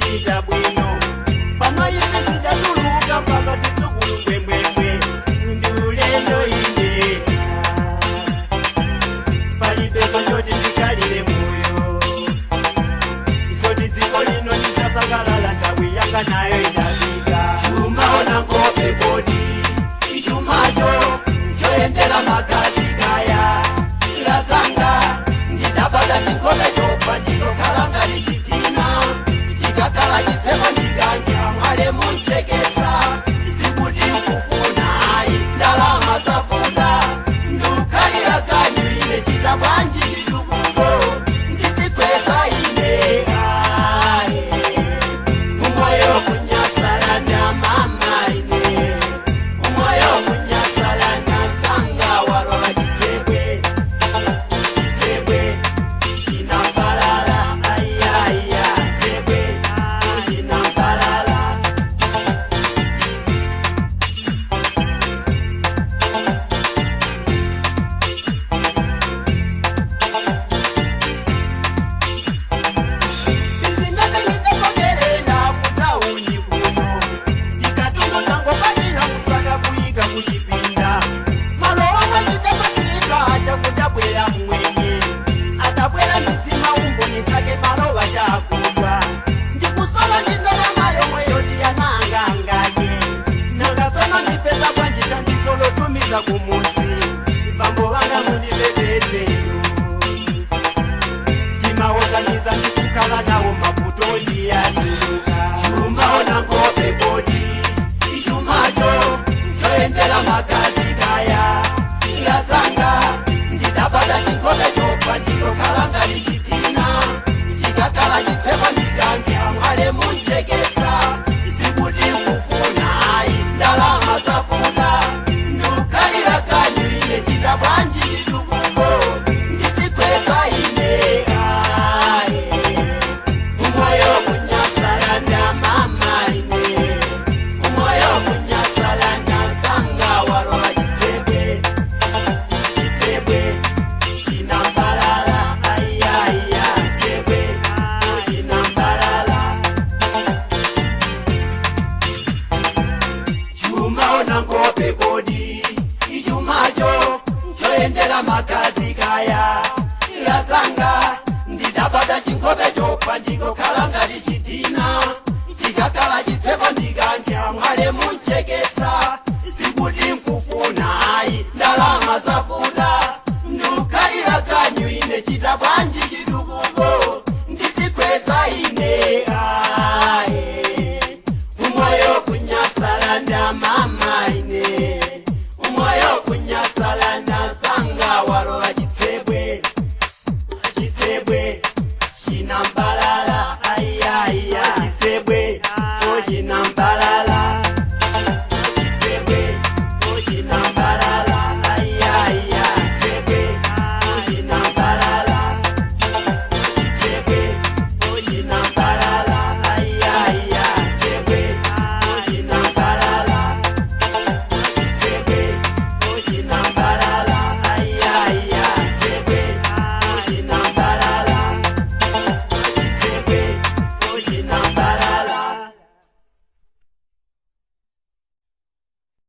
Kuchita bwino pano ife zidatuluka mpaka zidzukulu mbwembwembwe ndiulendo ine palibeso choti ndikalire moyo isoti dziko lino ndichasangalala nthawi yanga nayo idafika. Chumaona nkhope kodi ichumacho choyendera magazi kaya lazanga ndidapata chinkhope chopha chikokhala ngati chitina chikakhala chitseko ndikanja mwale muncheketsa sikuti nkufuna ayi ndalama zafuna ndikukhalira kanyu ine chita bwanji chitukuko ndidzikweza ine ayi umoyo kunyasalana mama ine umoyo kunyasalana zanga walola chitsekwe chitsekwe chinambalala ayaya chitsekwe chinambalala. Izinatengitasokelela kutauni kuno tikatundu tangopatira kusaka kuyika kuchipinda malowa mwachitapatsika chakudabwera mwenye atabwera ndidzima umboni dzake malowa chakudwa ndikusola ndindalama yomweyo ndiyanangangaje nangatsono ndipeza bwanji tandizolotumiza kumusi bambo vanga mundipedzedzenu timaotsaniza ndikukhala nawo maputo ndiyatuluka. Chumaona nkhope kodi ichumacho choyendera magazi kaya lazanga ndidapata chinkhope chopha chikokhala ngati chitina chikakhala chitseko ndikanja mwale muncheketsa sikuti nkufuna ayi ndalama zafuna ndikukhalira kanyu ine chita bwanji chitukuko ndidzikweza ine ayi umoyo kunyasalana mama ine umoyo kunyasalana zanga walola chitsekwe chitsekwe chinambalala ayaya chitsekwe chinambalala. Chumaona nkhope kodi ichumacho choyendera magazi kaya lazanga ndidapata chinkhope chopha chikokhala ngati.